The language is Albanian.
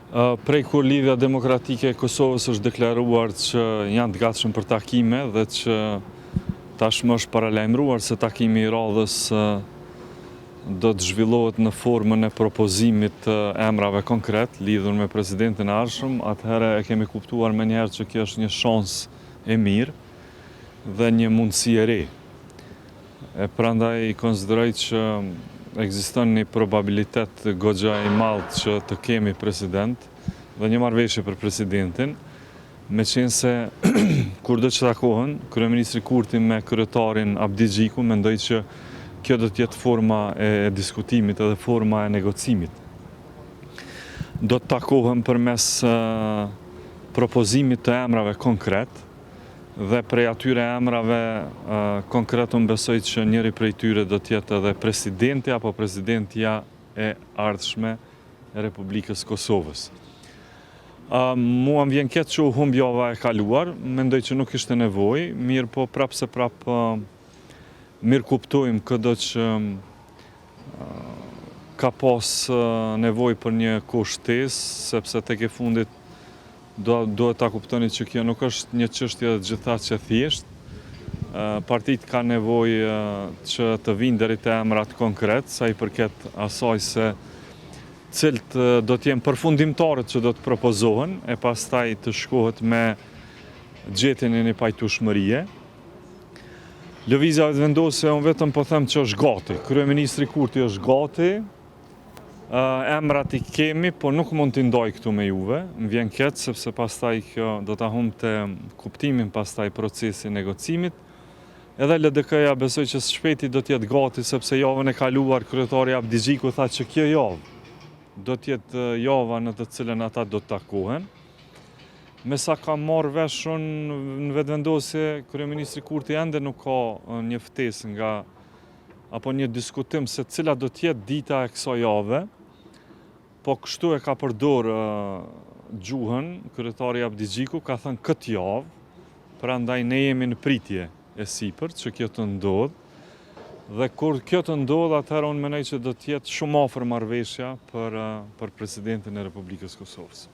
Prej kur Lidhja Demokratike e Kosovës është deklaruar që janë të gatshëm për takime dhe që tashmë është paralajmëruar se takimi i radhës do të zhvillohet në formën e propozimit të emrave konkret lidhur me presidentin e ardhshëm, atëherë e kemi kuptuar menjëherë që kjo është një shans e mirë dhe një mundësi e re. E prandaj konsideroj që ekziston një probabilitet goxha i madh që të kemi president dhe një marrëveshje për presidentin, meqenëse kurdo që takohen, kryeministri Kurti me kryetarin Abdixhiku, mendoj që kjo do të jetë forma e diskutimit edhe forma e negocimit. Do të takohen përmes propozimit të emrave konkret, Dhe prej atyre emrave konkret unë besoj që njëri prej tyre do të jetë edhe presidenti apo presidentja e ardhshme e Republikës Kosovës. Mua më vjen keq që u humb java e kaluar, mendoj që nuk ishte nevojë, mirëpo prapë se prapë mirëkuptojmë këdo që ka pas nevojë për një kohë shtesë, sepse tek e fundit Duhet ta kuptoni që kjo nuk është një çështje gjithaq e thjeshtë. Partitë kanë nevojë që të vijnë deri te emrat konkret, sa i përket asaj se cilët do të jenë përfundimtarët që do të propozohen, e pastaj të shkohet me gjetjen e një pajtueshmërie. Lëvizja Vetëvendosje, unë vetëm po them që është gati. Kryeministri Kurti është gati, Emrat i kemi, po nuk mund t'i ndaj këtu me juve. Më vjen keq sepse pastaj kjo do ta humbte kuptimin pastaj procesi i negocimit. Edhe LDK-ja besoj që së shpejti do të jetë gati sepse javën e kaluar kryetari Abdixhiku tha që kjo javë do të jetë java në të cilën ata do të takohen. Me sa kam marrë vesh unë në Vetëvendosje, kryeministri Kurti ende nuk ka një ftesë nga apo një diskutim se cila do të jetë dita e kësaj jave, po kështu e ka përdor gjuhën, kryetari Abdixhiku ka thënë këtë javë, prandaj ne jemi në pritje e sipër që kjo të ndodhë, dhe kur kjo të ndodhë, atëherë unë mendoj që do të jetë shumë afër marrëveshja për, për presidentin e Republikës Kosovës.